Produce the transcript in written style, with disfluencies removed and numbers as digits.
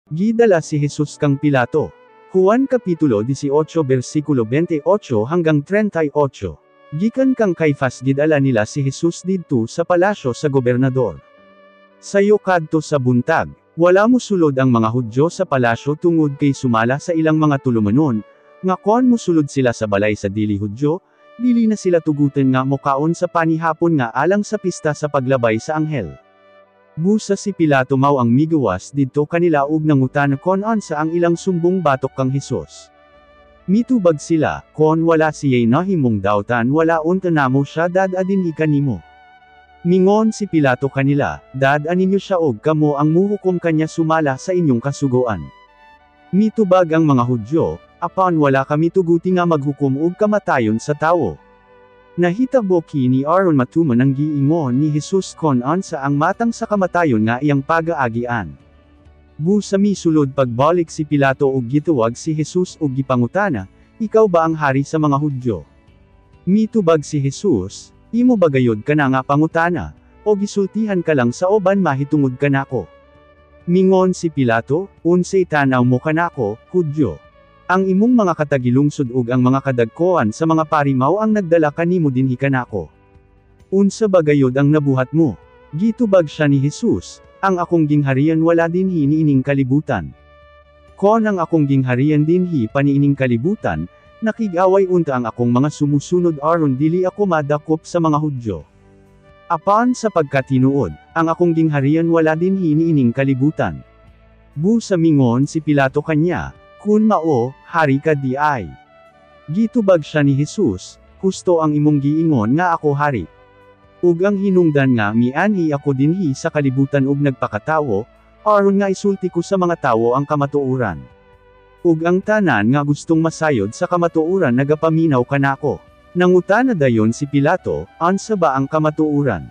Gidala si Jesus kang Pilato. Juan Kapitulo 18 versikulo 28 hanggang 38. Gikan kang Kaifas gidala nila si Jesus didto sa palasyo sa gobernador. Sayo kadto sa buntag, wala mosulod ang mga Hudyo sa palasyo tungod kay sumala sa ilang mga tulumanon, nga kon mosulod sila sa balay sa dili Hudyo, dili na sila tugutan nga mokaon sa panihapon nga alang sa pista sa paglabay sa anghel. Busa si Pilato mao ang migawas didto kanila ug nangutana kon unsa ang ilang sumbong batok kang Hesus. Mitubag sila, "Kon wala siya'y nahimong dautan, wala unta namo siya dad-a dinhi kanimo." Mingon si Pilato kanila, "Dad-a ninyo siya og kamo ang muhukom kanya sumala sa inyong kasugoan." Mitubag ang mga Hudyo, "Apan wala kami tuguti nga maghukom og kamatayon sa tawo." Nahitabo kini aron matuman ang giingon ni Jesus kon unsa ang matang sa kamatayon nga iyang pagaagian. Busa misulod pagbalik si Pilato ug gitawag si Jesus ug gipangutana, "Ikaw ba ang hari sa mga Hudyo?" Mitubag si Jesus, "Imo ba gayod kana nga pangutana, o gisultihan ka lang sa uban mahitungod kanako?" Mingon si Pilato, "Unsay tan-aw mo kanako, Hudyo? Ang imong mga katagilungsod ug ang mga kadagkoan sa mga pari mao ang nagdala kanimo dinhi kanako. Unsa ba gayod ang nabuhat mo?" Gitubag siya ni Jesus, "Ang akong gingharian wala dinhi niining kalibutan. Kon ang akong gingharian dinhi pa niining kalibutan, nakig-away unta ang akong mga sumusunod aron dili ako madakop sa mga Hudyo. Apan sa pagkatinuod, ang akong gingharian wala dinhi niining kalibutan." Busa mingon si Pilato kanya, "Kun mao, hari ka diay?" Gitubag siya ni Jesus, "Husto ang imong giingon nga ako hari. Ug ang hinungdan nga mianhi ako dinhi sa kalibutan ug nagpakatawo, aron nga isulti ko sa mga tawo ang kamatuoran. Ug ang tanan nga gustong masayod sa kamatuoran nagapaminaw kanako." Nangutana dayon si Pilato, "Unsa ba ang kamatuoran?"